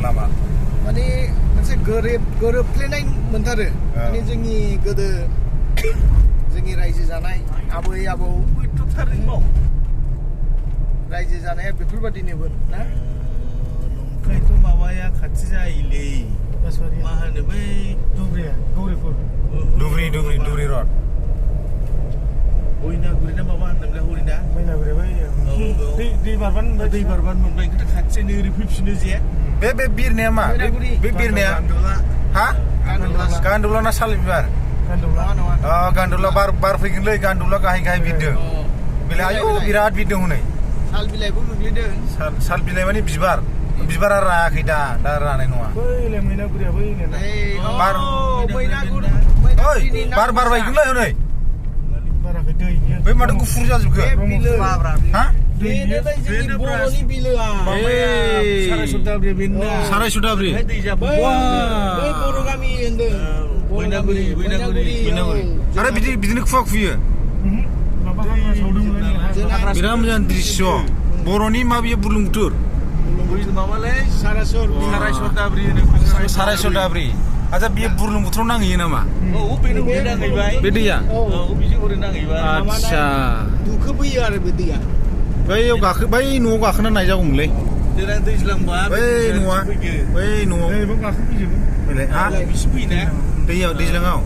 लामा माने मोनसे गोरोबफ्लेनाय मोनथारो माने जोंनि गोदो जोंनि रायजो जानाय आबै आबौ रायजो जानाया बेफोरबादिनोमोन ना नंखायथ' माबाया खाथि जायोलै मा होनो बै दुब्रि रड बैनागुरि ना माबा होनदोंलै हरिना बैनागुरि दै बारबानो मोनबाय ओंखायनो खाथियानो ओरै फैफिनो जे बे बिरनाया मा बे बिरनाया हा गान्दुला ना सालबिबार गान्दुला बार फैगोनलै गान्दुला गाहाय बिरदों बेलाय आयौ बिराद बिरदों हनै साल बिलाइबो गोग्लैदों साल बिलाइ माने बिबारा रायाखै दा रानाय नङा बैलाय मैनागुरिया बार बारबायगोनलै हनै बाराखै दै बै माथो गुफुर जाजोबखो हा बर'नि बिलोआ सारायसदाब्रि बै बर' गामि होनदों बैनागुरि आरो बिदिनो खुवा खुयो बिराद मोजां दृश्य बर'नि मा बियो बुरलुंबुथुर माबालै सारायसदाब्रि आच्छा बियो बुरलुंबुथुराव नांहैयो नामा बे दैया आच्छा दुखोबोयो आरो बे दैया बैयाव बै न'आव गाखोना नायजागौमोनलै दैज्लांबा बै न'आव दैयाव दैज्लाङाव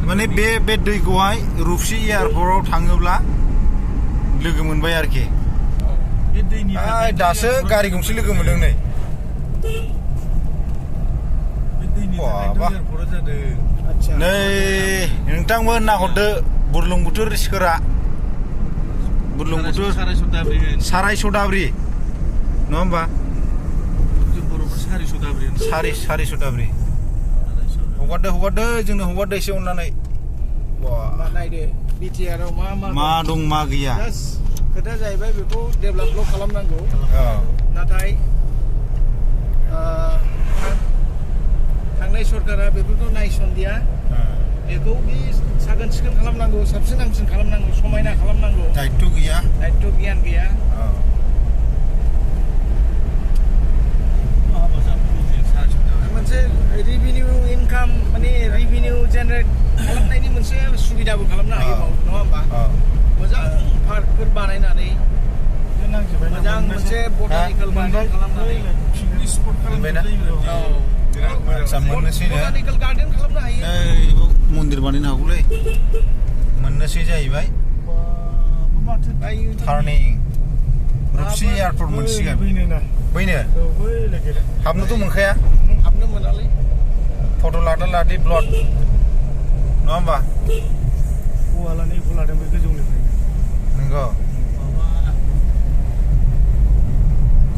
माने बे दैखौहाय रुपसि एयारपर्टआव थाङोब्ला लोगो मोनबाय आरोखि दासो गारि गंसे लोगो मोनदों नै नै नोंथांमोन नाहरदो बुरलुंबुथुर सोरा बुरलुंबुथुर सारायसदाब्रि नङा होमबा सारिसदाब्रि हगारदो जोंनो हगारदो एसे अननानै नायदो बिटिआरआव मा दं मा गैया खोथाया जाहैबाय बेखौ डेभेलपल' खालामनांगौ नाथाय थांनाय सरकारा बेफोरखौ नायसनदिया बेखौ साखोन सिखोन खालामनांगौ साबसिन हामसिन खालामनांगौ समायना खालामनांगौ दायित्व' गियान गैया मोनसे रेभिनिउ इनकाम माने रेभिनिउ जेनेरेट खालामनायनि मोनसे सुबिदाबो खालामनो हायो नङा होमबा मोजां पार्कफोर बानायनानै मोजां मोनसे बटानिकेल गार्डेन खालामनानै बटानिकेल गार्डेन खालामनो हायो मन्दिर बानायनो हागौलै मोननोसै जाहैबाय टार्निं रुपसि एयारपर्ट मोनसिगोन बैनो हाबनोथ' मोनखाया हाबनो मोनालै फट' लादि ब्लड नङा होमबा औवालानायखौ लादों बे गोजौनिफ्राय नंगौ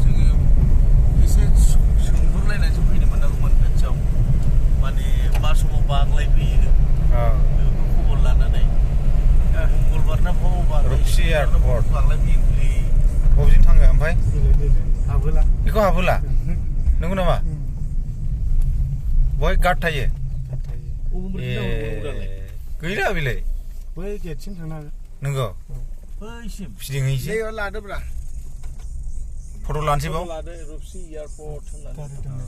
जोङो एसे सोंहरलायनानैसो फैनो मोननांगौमोन खाथियाव माने मा समाव बाग्लायफैयो बेखौ खबर लानानै मंगलबार ना बावबार रुपसि एयारपर्ट बाग्लायफैयोलै बबेजों थाङो ओमफ्राय हाबोला बेखौ हाबोला नंगौ नामा बहाय गार्ड थायो गैला बेलाय बै गेटसिम थांनो हागोन नंगौ बैसिम फिदिंहैसै लादोब्रा फट' लानोसै बाव लादो रुपसि एयारपर्ट होननानै